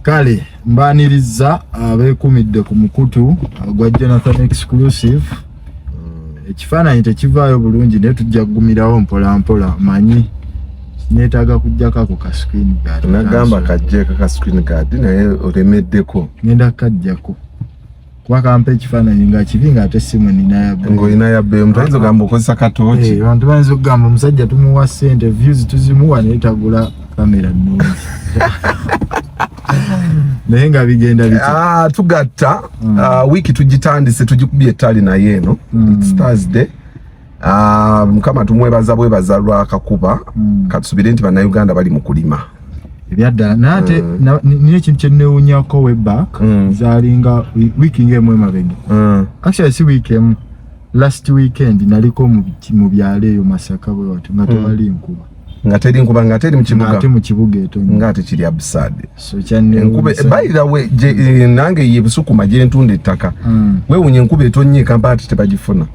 Kale mbaniriza abeekumidde ku mukutu gwa Jonathan Exclusive. Ekifaananyi tekivaayo bulungi, naye tujja kugumirawo mpola mpola. Manyi neetaaga kujjako ako ka screen guard. Nagamba kajjeeko ka screen guard, naye olemeddeko. Ngenda kukajjako kuba kampa ekifaananyi nga kibi, ng'ate essimu nina ya bbeeyi. Ng'olina yabbe, omuntu ayinza ogamba okozesa katooki. Eh, abantu bayinza okugamba omusajja tumuwa ssente, views tuzimuwa, naye tagula kamera nnungi, naye nga bigenda bitya? Ah, tugatta. Ah, wiiki tugitandise, tugikubye ettali, naye eno it's Thursday. Ah, Mukama tumwebaza bwebaza lwakakuba. Katusubire nti Bannayuganda bali mu kulima. Ebyaddala, naye ate nina ekintu kyenewunyako way back. Zalinga wiiki ng'emu emabega, actually si wiiki emu, last weekend naliko mu byalo eyo Masaka bwe watu, nga tewali nkuba. Nga teri nkuba, nga teri mu nga kibuga. Ate mu kibuga etonnya. Nga ate kiri absurd. So enkuba kyanewunyisa. By the way, nange ye Busukuma gye ntunda ettaka, weewunya enkuba etonnya ekampa ati tebagifuna.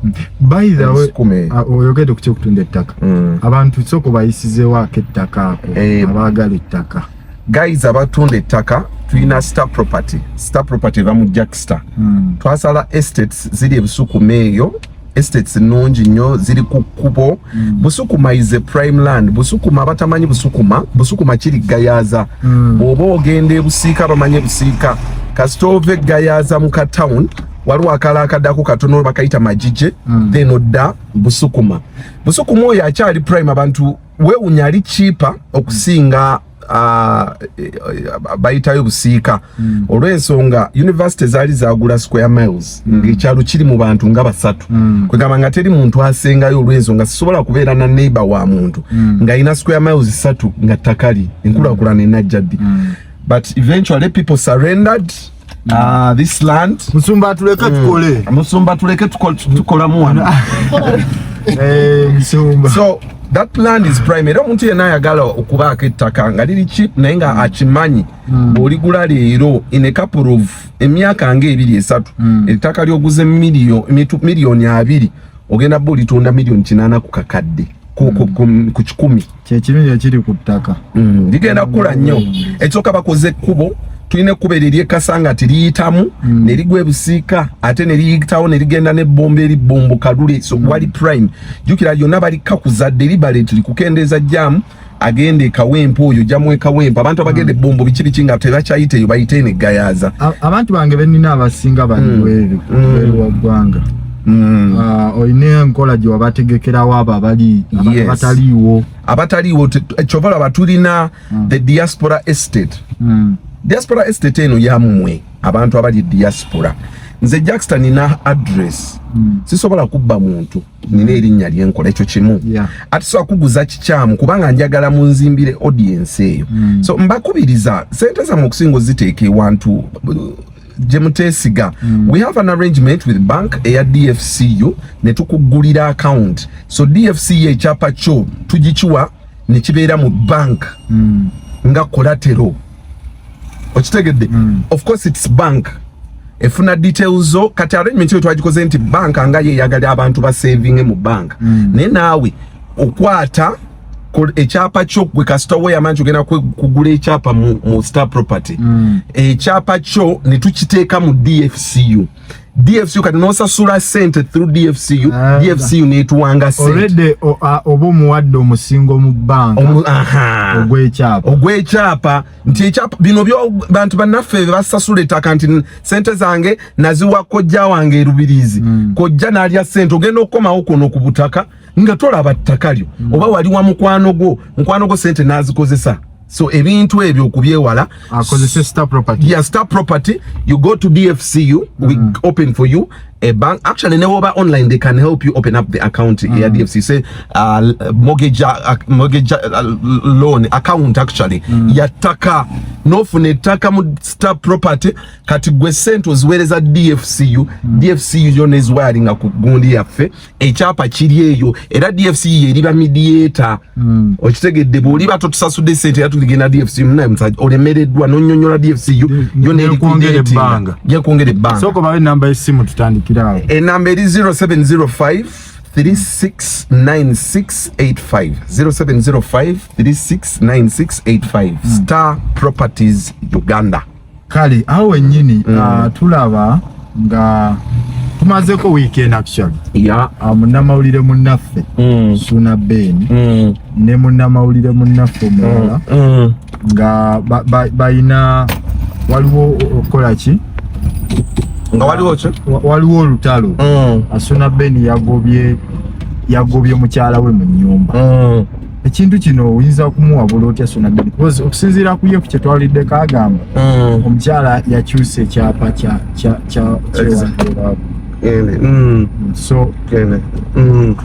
By the way, Busukuma eyo. ah, oyogedde ku kyokutunda ettaka. Abantu sooka bayisizeewo ettaka ako, abaagala ettaka. Guys, abatunda ettaka, tulina Star Property. Star Property eva mu Jackstar. Twasala estates ziri ebusukuma eyo, estates nnungi nnyo, ziri ku kkubo. Busukuma is a prime land. Busukuma, abatamanyi Busukuma, Busukuma kiri Gayaza. Bw'oba ogenda ebusiika, bamanyi ebusiika, kasita ova egayaza mu ka town, waliwo akala akaddako katono bakayita Magije, then odda Busukuma. Busukuma oyo akyali prime. Abantu weewunya ali cheaper okusinga bayitayo Busiika, olw'ensonga university zaali zagula square miles, ng'ekyalo kiri mu bantu nga basatu. Kwegamba nga teri muntu asengayo, olw'ensonga sisobola kubeera na neighbor wa muntu ng'alina square miles 3 nga ttakali enkulaakulana enajja ddi? But eventually people surrendered this land. Musumba, tuleke tukole. Musumba, tuleke tukolamu wano. Eh, musumba. So that land is prime, era omuntu yenna ayagala okubaako ettaka nga liri cheap, naye nga akimanyi bw'oligula leero, in a couple of emyaka nga 2, 3, ettaka lyoguze 20 miliyoni, ogenda bba olitunda 8 miliyoni ku kakadde, ku 100. Kyekirungi ekiri ku ttaka. Ligenda kukula nnyo. Ekisooka, bakoze ekkubo. Tulina ekkubo eryo eryekasanga tiriyitamu ne ligwa ebusiika, ate ne liyitawo ne ligenda n'ebbomba eri Bombo Kalule. So wali prime. Jjukira lyonna balikakuza deliberately kukendeeza jam agenda ekawempe oyo, jamu ekawempe, abantu abagenda ebbombo, biki biki, nga tebakyayita eyo, bayite eno eggayaza. Abantu bange benina abasinga bali bweru, bweru wa ggwanga. Ah, olina enkola gye wabategekerawo abo abali Yes. abataliiwo? Abataliiwo, kyova olaba tulina the diaspora estate. Diaspora estate eno yammwe abantu abali diaspora. Nze Jackster nina address, sisobola kubba muntu, nina erinnya lyenkola, ekyo kimu. Ate sobola kuguza kikyamu, kubanga njagala munzimbire audience eyo. So mbakubiriza, sente zammwe okusinga oziteeka ewantu gye muteesiga. We have an arrangement with bank eya DFCU ne tukuggulira account. So DFCU ekyapa kyo tugikiwa ne kibeera mu bank nga collateral, okitegedde? Of course it's bank efuna details zo. Kati arrangement eyo twagikoze nti bank nga yeyagala abantu basavinge mu bank, naye naawe okwata ekyapa kyo gwe kasita weyama nti ogenda kugula ekyapa mu Star Property, ekyapa kyo ne tukiteeka mu DFCU. DFCU kati nosasula sente through DFCU. Ah. DFCU netuwanga sente. Already oba omuwadde omusingo mu banka ogw'ekyapa. Ogw'ekyapa, nti ekyapa bino byo bantu bannaffe basasula ettaka nti sente zange naziwa kojja wange erubirizi, kojja n'alya sente. Ogenda okukomawo kuno ku butaka nga tolaba ttaka lyo, oba wali wa mukwano gwo, mukwano gwo sente n'azikozesa. So ebintu ebyo okubyewala, akozese Star Property. Yeah, Star Property. You go to DFCU, we open for you a bank. Actually, never online, they can help you open up the account here. DFC say mortgage loan account actually yataka, nofuna ettaka mu Star Property. Kati gwe sente oziweereza DFCU. DFCU yo neziwayalinga ku gundi yaffe, ekyapa kiri eyo, era DFCU eriba mediator, okitegedde? Bw'oliba totusasudde sente, era tuligenda DFCU, munaye musajja olemereddwa, nonyonyola DFCU yo. Nekwongera ebbanga. Yekwongera ebbanga. Sooka bawe enamba y'essimu, tutandikire awo. Enamba eri 0705 369685, 0705 369685, Star Properties Uganda. Kale awo wennyini tulaba nga tumazeko weekend actually. Munnamawulire munnaffe Suna Ben ne munnamawulire munnaffe omulala nga balina waliwo okukola ki nga waliwo ki waliwo olutalo. Suna Ben yagobye mukyala we mu nnyumba. Ekintu kino oyinza kumuwabula otya Suna Ben? Because okusinziira ku ye, ku kye twaliddeko, agamba omukyala yakyusa ekyapa kya kyewantu. So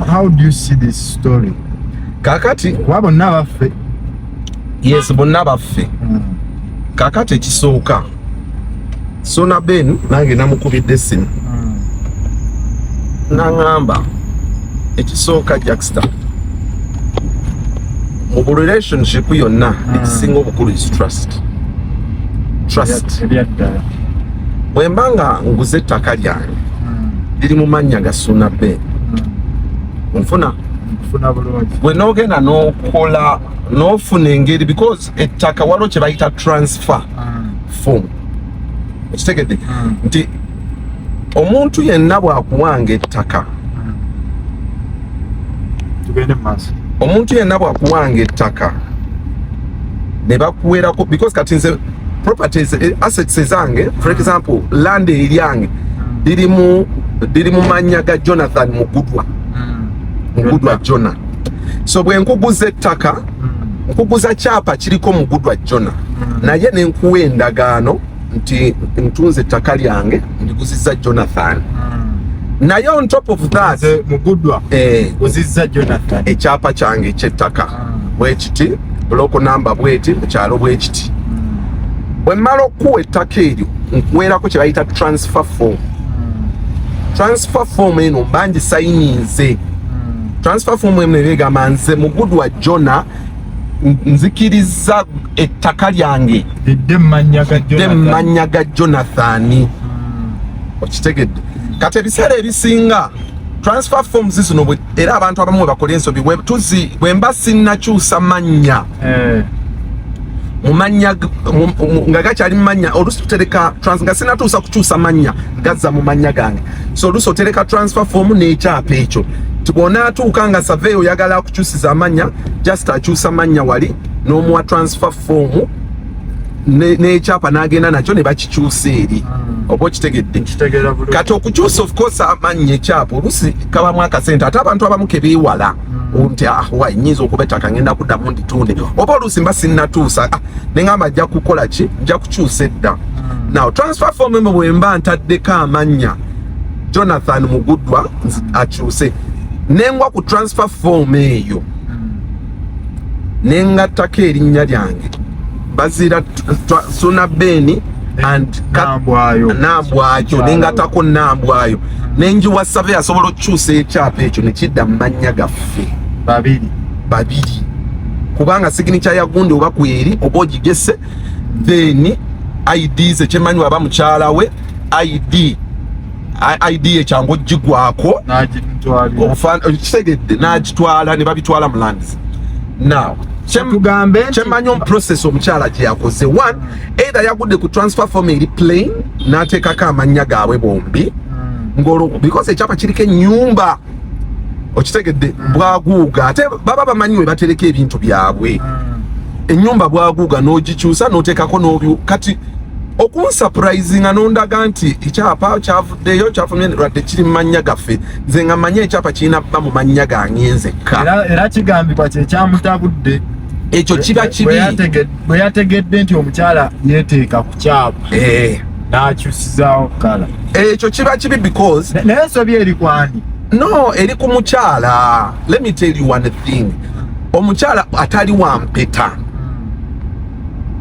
how do you see this story? Kakati kuba bonna baffe. Yes, bonna baffe. Kakati ekisooka, Suna Ben nange namukubidde essimu, naŋŋamba ekisooka, Jackster, mu bu relationship yonna ekisinga obukulu is trust, trust. Ebyaddala. Bwe mba nga nguze ettaka lyange, liri mu mannya ga Suna Ben, nfuna Nfuna bulungi. Bwe n'ogenda n'okola n'ofuna engeri, because ettaka waliwo kye bayita transfer form, ekitegedde nti omuntu yenna bw'akuwanga ettaka, Tugende mu maaso. Omuntu yenna bw'akuwanga ettaka ne bakuwerako, because kati nze properties, assets ezange, for example land eryange liri mu mannya ga Jonathan Mugudwa, Mugudwa Jona. So bwe nkuguza ettaka, nkuguza kyapa kiriko Mugudwa Jona, naye ne nkuwa endagaano nti ntunze ettaka lyange, ndiguzizza Jonathan. Naye on top of that, Nze Mugudwa guzizza Jonathan ekyapa kyange ekyettaka bwekiti, block number bweti, mu kyalo bwekiti. Bwe mmala okuwa ettaka eryo, nkuweerako kye bayita transfer form. Transfer form eno mba ngisayininze. Transfer form eno ebegamba nze Mugudwa Jona nzikiriza ettaka lyange lidde mu mannya ga dde mu Jonathan. Mannya ga Jonathan, okitegedde? Kati ebiseera ebisinga transfer forms zino era abantu abamu bwe bakola ensobi, bwe mba sinnakyusa mannya mu mannya nga gakyali mu mannya, oluusi tutereka nga sinatuusa kukyusa mannya, gazza mu mannya gange. So oluusi otereka transfer form n'ekyapa ekyo ti bw'onaatuuka nga survey oyagala akukyusiza amannya, just akyusa mannya wali n'omuwa transfer form n'ekyapa n'agenda nakyo ne bakikyusa eri. Oba okitegedde? Nkitegeera bulungi. Kati okukyusa, of course, amannya ekyapa oluusi kabamu akasente, ate abantu abamu kebeewala nti ah, wa nyinza okuba ettaka ngenda kuddamu nditunde, oba oluusi mba sinnatuusa, ah, neŋŋamba nja kukola ki, nja kukyusa edda. Now transfer form emu bwe mba ntaddeko amannya Jonathan Muguddwa akyuse, nengwa ku transfer form eyo nengattako erinnya lyange Bazira Suna Beni and Nambwayo. Nambwayo, nengattako Nambwayo, nenjiwa survey asobola okukyusa ekyapa ekyo nekidda mu mannya gaffe babiri. Babiri, kubanga signature ya gundi oba kweri oba ogigese, then IDs, ekyemanyi waba mukyala we ID, ID ekyangu ogigwako n'agimutwalira. Kitegedde, n'agitwala ne babitwala mu lands. Now Tugambe nti kyemanyi omu process omukyala gye yakoze, one, either yagudde ku transfer form eri plain n'ateekako amannya gaabwe bombi, ng'olwo because ekyapa kiriko ennyumba, okitegedde, bwaguuga, ate baba bamanyi we batereka ebintu byabwe. Ennyumba bwaguuga n'ogikyusa n'oteekako n'obyu. Kati okunsurprisinga n'ondaga nti ekyapa kyavuddeyo kyafumye lwadde kiri mu mannya gaffe, nze nga mmanyi ekyapa kirina bba mu mannya gange nzekka. Era kigambibwa kyekyamutabudde. Ekyo kiba kibi. Bwe yategedde nti omukyala yeeteeka ku kyapa n'akyusizaawo kala. Ekyo kiba kibi because Naye ensobi eri kwani? No, eri ku mukyala. Let me tell you one thing, omukyala atali wa mpeta,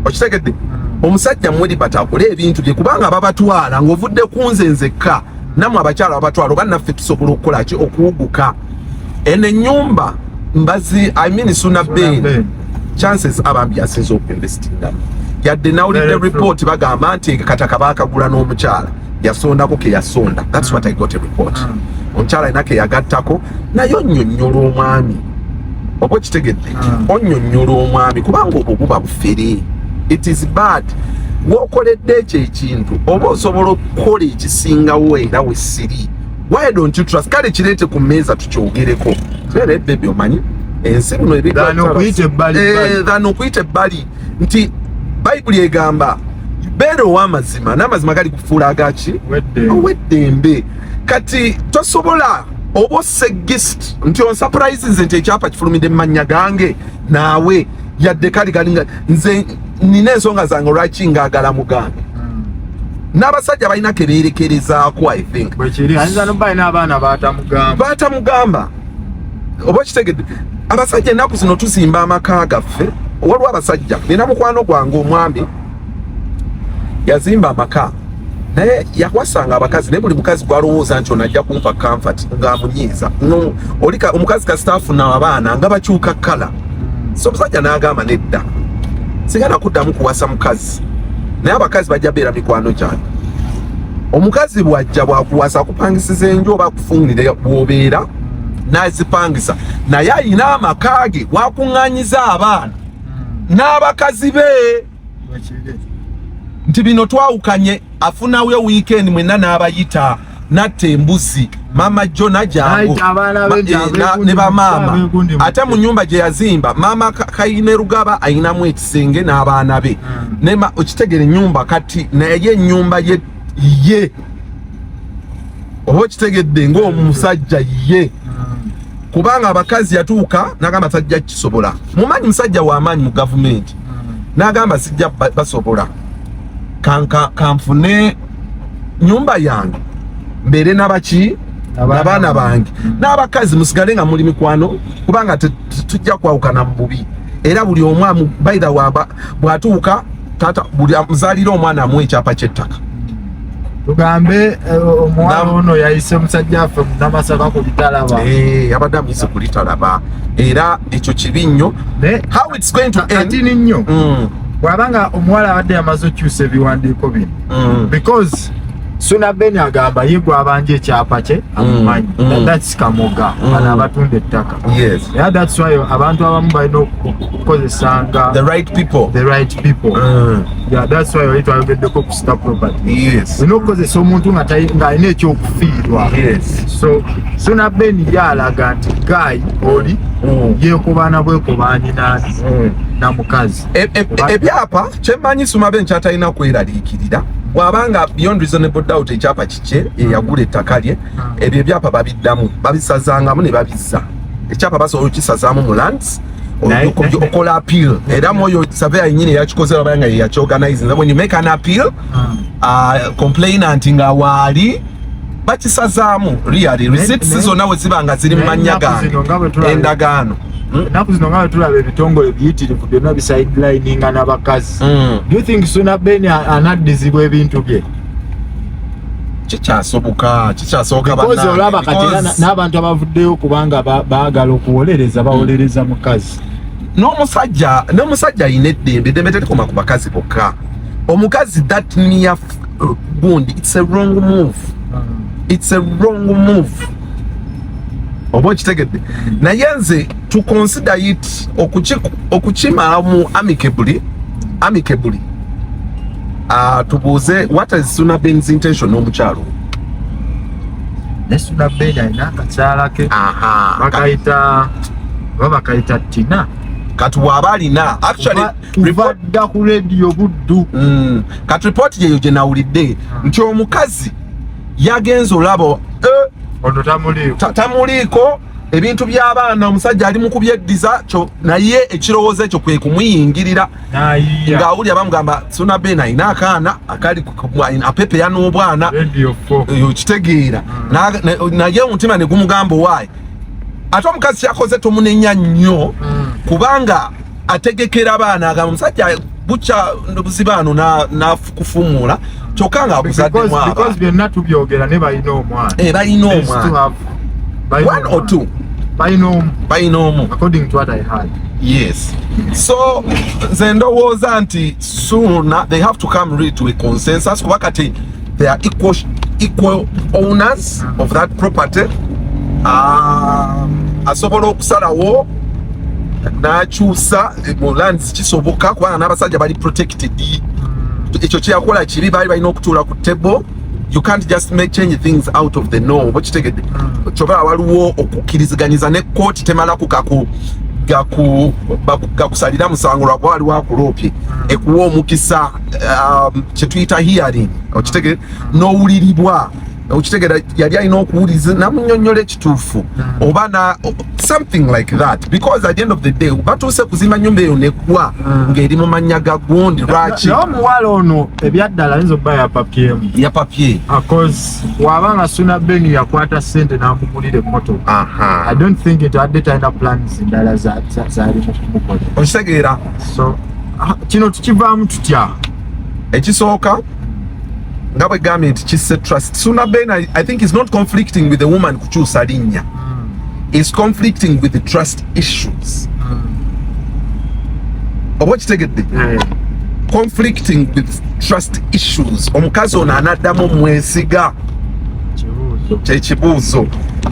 okitegedde, omusajja mweribat akole ebintu bye, kubanga babatwala ng'ovudde ku nze nzekka, nammwe abakyala babatwala, oba naffe tusobola okukola ki okuwuguka eno ennyumba mbazi, I mean Suna Ben, Ben. Chances abambi asinza okuinvestinga, yadde nawulidde Very true. report bagamba nti kataka baakagula n'omukyala yasondako ke yasonda. That's what I got, a report. Omukyala alina ke yagattako, naye onnyonnyola omwami, oba okitegedde? Onnyonnyola omwami, kubanga obwo buba bufere. It is bad. Wokoledde ekyo ekintu, oba osobola okukola ekisingawo era wesiri. Why don't you trust? Kale kireete ku mmeeza tukyogereko. Era baby, omanyi ensi buno. Than okuyita ebbali bbali. Than okuyita ebbali, nti Bayibuli egamba beera ow'amazima, n'amazima gali kufuula agaki? Weddembe. Ow'eddembe. Kati tosobola oba osse gift nti onsurprise nze nti ekyapa kifulumidde mu mannya gange, naawe yadde kali galinga nze nina ensonga zange olwaki ngaagala mugambe. N'abasajja balina kebeerekerezaako, I think. Bwekiri, ayinza noba alina abaana batamugamba. Batamugamba, oba okitegedde? Abasajja ennaku zino tuzimba amaka gaffe. Waliwo abasajja, nina mukwano gwange omwami yazimba amaka, naye yakwasanga abakazi, naye buli mukazi gwalowooza nti ono ajja kumpa comfort ng'amunyiiza. No, oli omukazi kasita afuna abaana nga bakyuka kkala. So omusajja n'agamba, "Nedda, sigana kuddamu kuwasa mukazi, naye abakazi bajja beera mikwano gyange." Omukazi bw'ajja bwakuwasa, akupangisiza enju oba akufunire bw'obeera n'azipangisa, naye ayina amaka ge wakuŋŋaanyiza abaana n'abakazi be. Bwekiri. Nti bino twawukanye, afunayo weekend mwenna n'abayita, natta embuzi, mama Jona jangu. N'ayita abaana be nti ne bamaama. abeegundi Ate mu nyumba gye yazimba, maama Kayine Rugaba ayinamu ekisenge n'abaana be. Okitegera ennyumba kati, naye ennyumba ye ye, oba okitegedde, ng'omusajja ye, kubanga abakazi yatuuka n'agamba tajja kisobola. Mumanyi musajja w'amaanyi mu gavumenti, n'agamba sijja basobola, kanfune nyumba yange mbeere nabaki? N'abaana bange n'abakazi, musigale nga muli mikwano, kubanga tujja kwawukana mu bubi. Era buli omu by the way, bw'atuuka tata buli amuzaalira omwana amuwa ekyapa ky'ettaka. Tugambe omuwala ono yayise musajja waffe Munamasaka ku litalaba. Eh, abadde amuyise ku litalaba, era ekyo kibi nnyo. How it's going to end? Katini nnyo. Bw'abanga omuwala abadde yamaze okukyusa ebiwandiiko bino, because Suna Ben agamba ye gwabanja ekyapa kye amumanyi. That's Kamoga. Bano abatunda ettaka. Era that's why abantu abamu balina okukozesanga the right people. The right people. Yeah, that's why oli twayogeddeko ku Star Property. Olina okukozesa omuntu nga ng'alina ekyokufiirwa. So Suna Ben ye alaga nti guy oli yeekubaana bwekubaanyi nani? Na mukazi. Ebyapa kyemmanyi, Suna Ben kyatalina kweraliikirira, bw'abanga beyond reasonable doubt ekyapa kikye, eyagula ettaka lye, ebyo ebyapa babiddamu, babisazangamu ne babizza. Ekyapa basobola okukisazaamu mu lands, okola appeal, era mwoyo surveyor yennyini eyakikoze wabanga nga yeyakyorganize. When you make an appeal, complainant nga waali, bakisazaamu. Really, receipts zonna we ziba nga ziri mu mannya ennaku gange, zino nga bwe tulaba- endagaano. Ennaku zino nga bwe tulaba ebitongole biyitirivu byonna bisidelininga n'abakazi, do you think Suna Ben anaddizibwa ebintu bye? Kikyasoboka, kikyasoboka. Because Bannange, olaba kati era n'abantu abavuddeyo kubanga baagala okuwolereza, bawolereza mukazi. N'omusajja alina eddembe. Eddembe terikoma ku bakazi bokka. Omukazi that near gundi, it's a wrong move, it's a wrong move, oba okitegedde? Naye nze to consider it okukimala mu amicably, tubuuze what is Suna Ben's intention n'omukyalo. Ne Suna Ben alina akakyala ke. Aha. Bakayita oba bakayita Tina. Kati bw'aba alina actually kuva report dda ku rediyo Buddu. Kati report yeyo gye nawulidde nti omukazi yagenze olaba ono tamuliiko. Tamuliiko ebintu by'abaana, omusajja ali mu kubyeddiza kyo, naye ekirowoozo ekyo kwe kumuyingirira. Nayiya. Ng'awulira bamugamba Suna Ben alina akaana akali apepeya n'obwana. Radio 4. Okitegeera? Naye omutima ne gumugamba owaayi, ate omukazi kyakoze tomunenya nnyo, kubanga ategekera abaana, agamba omusajja bukya buzibaano nakufumuula, kyokka nga akuzaddemu Because abaana. Byonna tubyogera ne balina omwana. Eh, balina They still omwana. Balina One or omwana. two? Balina omu. Balina omu. According to what I heard. Yes, so nze ndowooza nti sooner they have to come really to a consensus, kuba kati they are equal owners of that property. Asobola okusalawo n'akyusa mu lands, kisoboka, kubanga n'abasajja bali protected. Ekyo kyeyakola kibi. Baali balina okutuula ku table. You can't just make change things out of the no. Oba kitegedde? Kyoba waliwo okukkiriziganyiza ne kooti, temala kukaku gakusalira musango lwakuba waliwo akuloopye. Ekuwa omukisa, kyetuyita hearing, okitegere, n'owuliribwa, okitegera? Yali alina okuwuliza namunyonnyola ekituufu oba na something like that, because at the end of the day batuuse kuzimba nyumba eyo neggwa ng'eri mu mannya ga gundi. Lwaki? Naye omuwala ono ebyaddala ayinza okuba yapapyemu. Yapapye. Because wabanga Suna Ben yakwata sente n'amugulira emmotoka, I don't think nti adde talina plans ndala zali mu kumukolera. Okitegeera? So kino tukivaamu tutya? Ekisooka, nga bwe gambye nti kisse trust, Suna Ben, I think is not conflicting with the woman kukyusa linnya, is conflicting with the trust issues. Oba okitegedde? Eh. Conflicting with trust issues. Omukazi ono anaddamu omwesiga? Kibuuzo. Kyekibuuzo,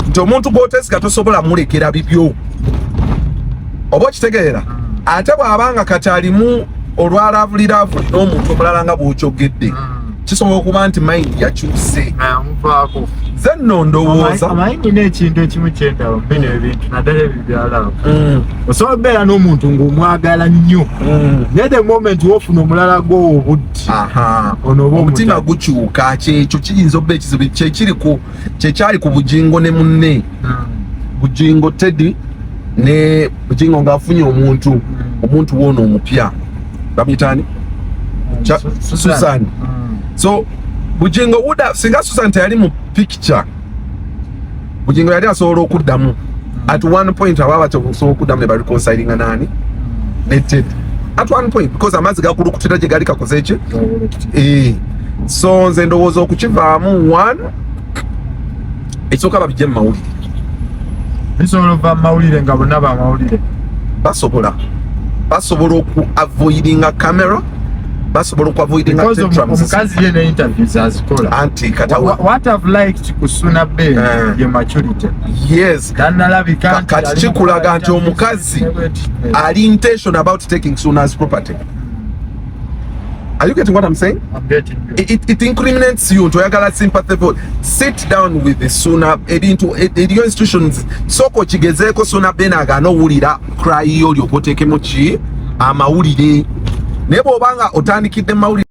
nti omuntu gw'oteesiga tosobola mulekera bibyo, oba okitegeera? Ate bw'abanga kati alimu olwalavuliravuli n'omuntu omulala nga bw'okyogedde, kisobola okuba nti mind yakyuse. Amuvaako. Nze nno ndowooza Amanyi nina ekintu ekimu kyendaba bino ebintu, naddala ebyo byalaba. Osobola okubeera n'omuntu ng'omwagala nnyo, naye the moment wofuna omulala gwowa obudde, ono oba omutima omutadde. Gukyuka. Kyekyo kiyinza okuba ekizibu kyekiri ku kyekyali ku Bujingo ne munne. Bujingo Teddy ne Bujingo ng'afunye omuntu woono omupya, bamuyitaani? Susan. So Bujingo wuda singa Susan teyali mu picture, Bujingo yali asobola okuddamu at one point, aba batosobola okuddamu ne bareconcilinga nani ne Teddy at one point, because amazzi gakulukutira gye gali kakoze ki. Eh, so nze ndowooza okukivaamu, one, ekisooka babijje mu mawulire. Bisobola okuva mu mawulire nga bonna bamawulire? Basobola oku avoidinga camera, basobola oku avoidinga Because tetrams. Omukazi ye ne interviews azikola. Anti kati What I've liked ku Suna Ben ye maturity. Tannalabika nti Kati ali kikulaga mu nti omukazi ali intention about taking Suna's property. Are you getting what I'm saying? I'm getting you. It incriminates you nti oyagala sympathy vote. Sit down with the Suna. Ebintu eriyo institutions. Sooka okigezeeko. Suna Ben agaana owulira cry yo, olyoka oteekemu ki amawulire. Naye bw'obanga otandikidde mu mawulire